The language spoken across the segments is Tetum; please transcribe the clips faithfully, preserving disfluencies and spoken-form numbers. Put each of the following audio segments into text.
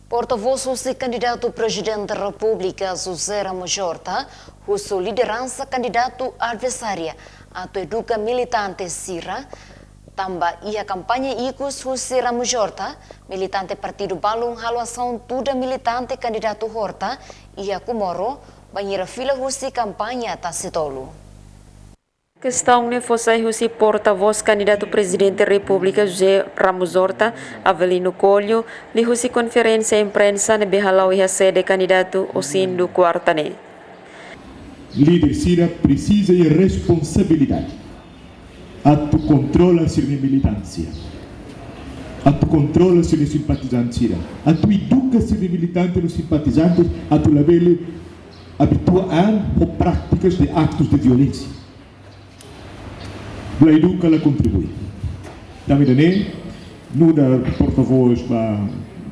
Portavós husi kandidatu Prezidente Repúblika José Ramos Horta husu lideransa kandidatu adversária atu eduka militante sira, tanba iha kampaña ikus husi Ramos Horta, militante partidu balun halo asaun tuda militante kandidatu Horta iha Comoro, bainhira fila husi kampaña Tasitolu. Kestaun ne'e fó sai husi portavós kandidatu Prezidente Repúblika José Ramos Horta, Avelino Coelho, liuhusi konferénsia imprensa ne'ebé hala'o iha sede kandidatu Osindu, kuarta ne'e. Líder sira presiza iha responsabilidade atu kontrola sira-nia militánsia, atu kontrola sira-nia simpatizante sira, atu eduka sira-nia militante no simpatizante, atu labele abitua an ho práticas de actos de violência. La eduka, la kontribui. Tanba ida-ne'e, nu'udar portavós ba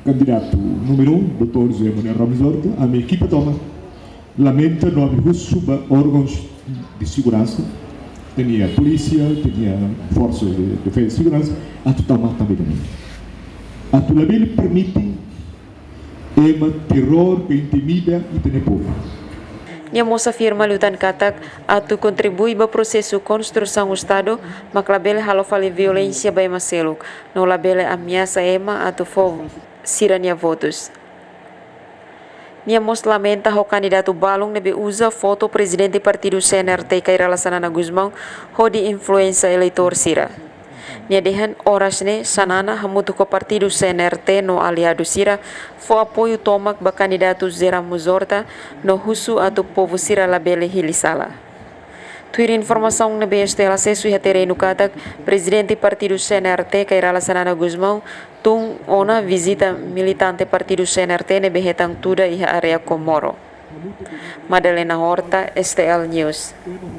kandidatu número um, doutór José Manuel Ramos Horta, ami ekipa tomak lamenta no ami husu ba órgãos de segurança, ita-nia polísia, ita-nia forças de defesa e segurança, atu tau matan ba ida-ne'e. Atu labele permite ema terror ka intimida ita-nia povu. Nia mós afirma liután katak atu kontribui ba prosesu konstrusaun Estadu, mak labele halo fali violénsia ba ema seluk, no labele ameasa ema atu fó sira-nia votus. Nia mós lamenta ho kandidatu balun ne'ebé uza foto prezidente partidu C N R T Kay Rala Xanana Gusmão hodi influensia eleitór sira. Nia dehan oras ne'e Xanana hamutuk ho partidu C N R T no aliadu sira fó apoiu tomak ba kandidatu José Ramos Horta no husu atu povu sira labele hili sala. Tuir informasaun ne'ebé S T L asesu iha terrenu katak, prezidente partidu C N R T Kay Rala Xanana Gusmão tun ona vizita militante partidu C N R T ne'ebé hetan tuda iha área Comoro. Madalena Horta, S T L News.